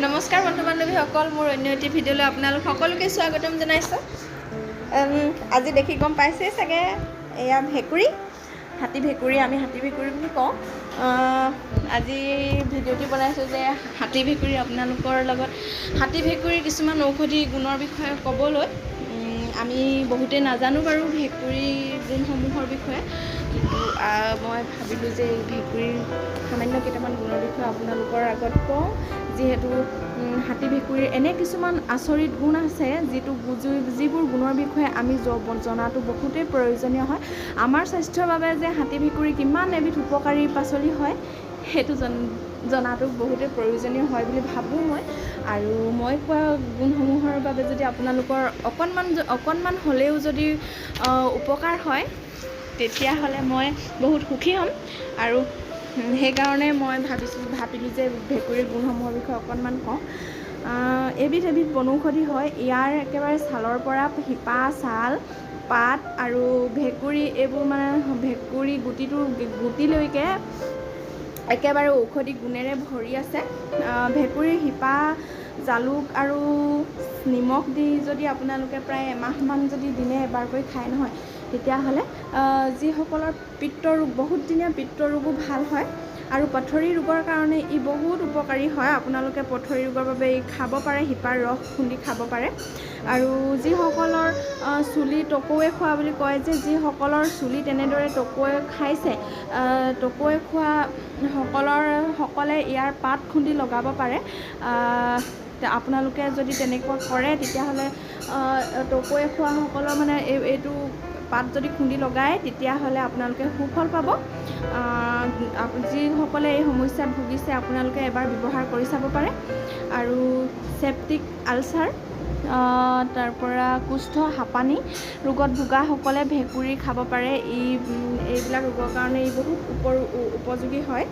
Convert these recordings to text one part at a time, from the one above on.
নমস্কাৰ বন্ধু বান্ধৱীসকল, মোৰ অন্য এটি ভিডিঅ'লৈ আপোনালোক সকলোকে স্বাগতম জনাইছোঁ। আজি দেখি গম পাইছেই চাগে, এয়া ভেকুৰী, হাতী ভেকুৰী, আমি হাতী ভেকুৰী বুলি কওঁ। আজি ভিডিঅ'টি বনাইছোঁ যে হাতী ভেকুৰী আপোনালোকৰ লগত হাতী ভেকুৰীৰ কিছুমান ঔষধি গুণৰ বিষয়ে ক'বলৈ। আমি বহুতেই নাজানো বাৰু ভেকুৰীৰ গুণসমূহৰ বিষয়ে, কিন্তু মই ভাবিলোঁ যে এই ভেকুৰীৰ সামান্য কেইটামান গুণৰ বিষয়ে আপোনালোকৰ আগত কওঁ। যিহেতু হাতী ভেকুৰীৰ এনে কিছুমান আচৰিত গুণ আছে, যিবোৰ গুণৰ বিষয়ে আমি জনাটো বহুতেই প্ৰয়োজনীয় হয় আমাৰ স্বাস্থ্যৰ বাবে। যে হাতী ভেকুৰী কিমান এবিধ উপকাৰী পাচলি হয়, সেইটো জনাটো বহুতেই প্ৰয়োজনীয় হয় বুলি ভাবোঁ মই। আৰু মই কোৱা গুণসমূহৰ বাবে যদি আপোনালোকৰ অকণমান অকণমান হ'লেও যদি উপকাৰ হয়, তেতিয়াহ'লে মই বহুত সুখী হ'ম। আৰু সেইকাৰণে মই ভাবিলোঁ যে ভেকুৰীৰ গুণসমূহৰ বিষয়ে অকণমান কওঁ। এইবিধ এবিধ বনৌষধি হয়। ইয়াৰ একেবাৰে ছালৰ পৰা শিপা, ছাল, পাত আৰু ভেকুৰী এইবোৰ মানে ভেকুৰী গুটিটোৰ গুটিলৈকে একেবাৰে ঔষধি গুণেৰে ভৰি আছে। ভেকুৰীৰ শিপা জালুক আৰু নিমখ দি যদি আপোনালোকে প্ৰায় এমাহমান যদি দিনে এবাৰকৈ খায় নহয়, তেতিয়াহ'লে যিসকলৰ পিত্ত ৰোগ, বহুত দিনীয়া পিত্ত ৰোগো ভাল হয়। আৰু পাথৰি ৰোগৰ কাৰণে ই বহুত উপকাৰী হয়। আপোনালোকে পাথৰি ৰোগৰ বাবে ই খাব পাৰে, শিপাৰ ৰস খুন্দি খাব পাৰে। আৰু যিসকলৰ চুলি টকৌৱে খোৱা বুলি কয় যে, যিসকলৰ চুলি তেনেদৰে টকৌৱে খাইছে, টকৌৱে খোৱা সকলে ইয়াৰ পাত খুন্দি লগাব পাৰে। আপোনালোকে যদি তেনেকুৱা কৰে, তেতিয়াহ'লে টকৌৱে খোৱাসকলৰ মানে এইটো পাত যদি খুন্দি লগায়, তেতিয়াহ'লে আপোনালোকে সুফল পাব। যিসকলে এই সমস্যাত ভুগিছে, আপোনালোকে এবাৰ ব্যৱহাৰ কৰি চাব পাৰে। আৰু চেপ্টিক আলচাৰ, তাৰপৰা কুষ্ঠ, হাঁপানী ৰোগত ভোগাসকলে ভেকুৰী খাব পাৰে। ই এইবিলাক ৰোগৰ কাৰণে ই বহুত উপযোগী হয়।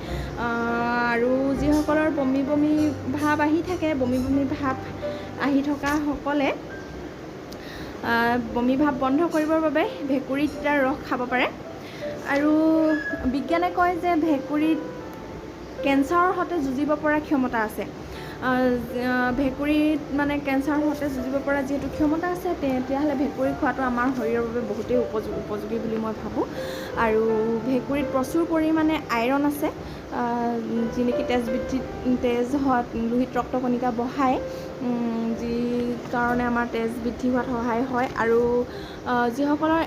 আৰু যিসকলৰ বমি বমি ভাৱ আহি থাকে, বমি বমি ভাৱ আহি থকাসকলে বমি ভাৱ বন্ধ কৰিবৰ বাবে ভেকুৰী তিতাৰ ৰস খাব পাৰে। আৰু বিজ্ঞানে কয় যে ভেকুৰীত কেঞ্চাৰৰ সৈতে যুঁজিব পৰা ক্ষমতা আছে। ভেকুৰীত মানে কেঞ্চাৰৰ সৈতে যুঁজিব পৰা যিহেতু ক্ষমতা আছে, তেতিয়াহ'লে ভেকুৰী খোৱাটো আমাৰ শৰীৰৰ বাবে বহুতেই উপযোগী বুলি মই ভাবোঁ। আৰু ভেকুৰীত প্ৰচুৰ পৰিমাণে আইৰণ আছে, যি নেকি তেজ বৃদ্ধিত, তেজ হোৱাত, লোহিত ৰক্তকণিকা বঢ়ায়, যি কাৰণে আমাৰ তেজ বৃদ্ধি হোৱাত সহায় হয়। আৰু যিসকলৰ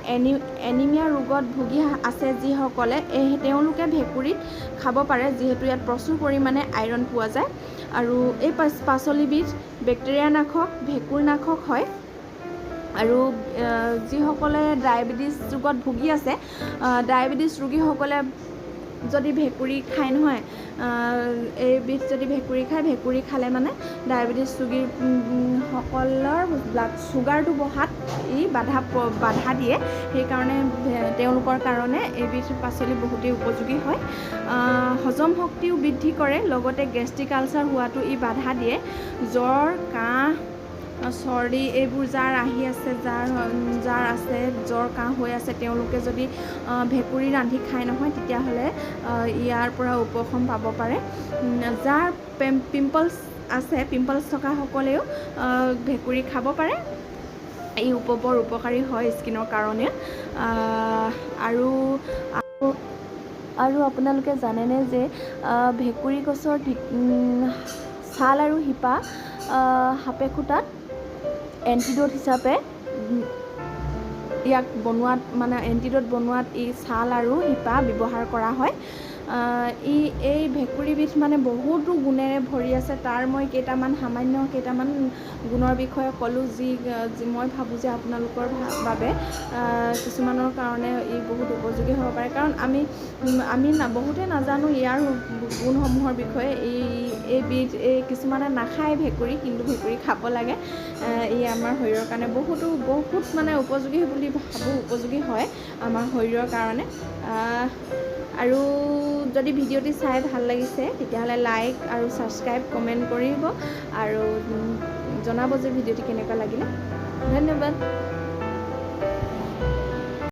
এনিমিয়া ৰোগত ভুগি আছে যিসকলে, এই তেওঁলোকে ভেকুৰীত খাব পাৰে, যিহেতু ইয়াত প্ৰচুৰ পৰিমাণে আইৰণ পোৱা যায়। আৰু এই পাচলিবিধ বেক্টেৰিয়ানাশক, ভেঁকুৰনাশক হয়। আৰু যিসকলে ডায়েবেটিছ ৰোগত ভুগি আছে, ডায়েবেটিছ ৰোগীসকলে যদি ভেকুৰী খায় নহয়, এইবিধ যদি ভেকুৰী খায়, ভেকুৰী খালে মানে ডায়েবেটিছ ৰোগীৰ সকলৰ ব্লাড চুগাৰটো বঢ়াত ই বাধা দিয়ে। সেইকাৰণে তেওঁলোকৰ কাৰণে এইবিধ পাচলি বহুতেই উপযোগী হয়। হজম শক্তিও বৃদ্ধি কৰে, লগতে গেষ্ট্ৰিক আলচাৰ হোৱাটো ই বাধা দিয়ে। জ্বৰ, কাহ, চৰ্দি এইবোৰ যাৰ আহি আছে, যাৰ আছে জ্বৰ কাহ হৈ আছে, তেওঁলোকে যদি ভেকুৰী ৰান্ধি খায় নহয়, তেতিয়াহ'লে ইয়াৰ পৰা উপশম পাব পাৰে। যাৰ পিম্পলছ আছে, পিম্পলছ থকাসকলেও ভেকুৰী খাব পাৰে। ই বৰ উপকাৰী হয় স্কিনৰ কাৰণে। আৰু আৰু আপোনালোকে জানেনে যে ভেকুৰী গছৰ ছাল আৰু শিপা সাপে খুটাত এণ্টিড'ট হিচাপে ইয়াক বনোৱাত, মানে এণ্টিড'ট বনোৱাত ই ছাল আৰু শিপা ব্যৱহাৰ কৰা হয়। ই এই ভেকুৰীবিধ মানে বহুতো গুণেৰে ভৰি আছে। তাৰ মই কেইটামান সামান্য কেইটামান গুণৰ বিষয়ে ক'লোঁ, যি মই ভাবোঁ যে আপোনালোকৰ বাবে কিছুমানৰ কাৰণে ই বহুত উপযোগী হ'ব পাৰে। কাৰণ আমি বহুতে নাজানো ইয়াৰ গুণসমূহৰ বিষয়ে। এইবিধ এই কিছুমানে নাখায় ভেকুৰী, কিন্তু ভেকুৰী খাব লাগে। ই আমাৰ শৰীৰৰ কাৰণে বহুতো বহুত মানে উপযোগী বুলি ভাবোঁ, উপযোগী হয় আমাৰ শৰীৰৰ কাৰণে। আৰু যদি ভিডিঅ'টি চাই ভাল লাগিছে, তেতিয়াহ'লে লাইক আৰু ছাবস্ক্ৰাইব, কমেণ্ট কৰিব আৰু জনাব যে ভিডিঅ'টি কেনেকুৱা লাগিলে। ধন্যবাদ।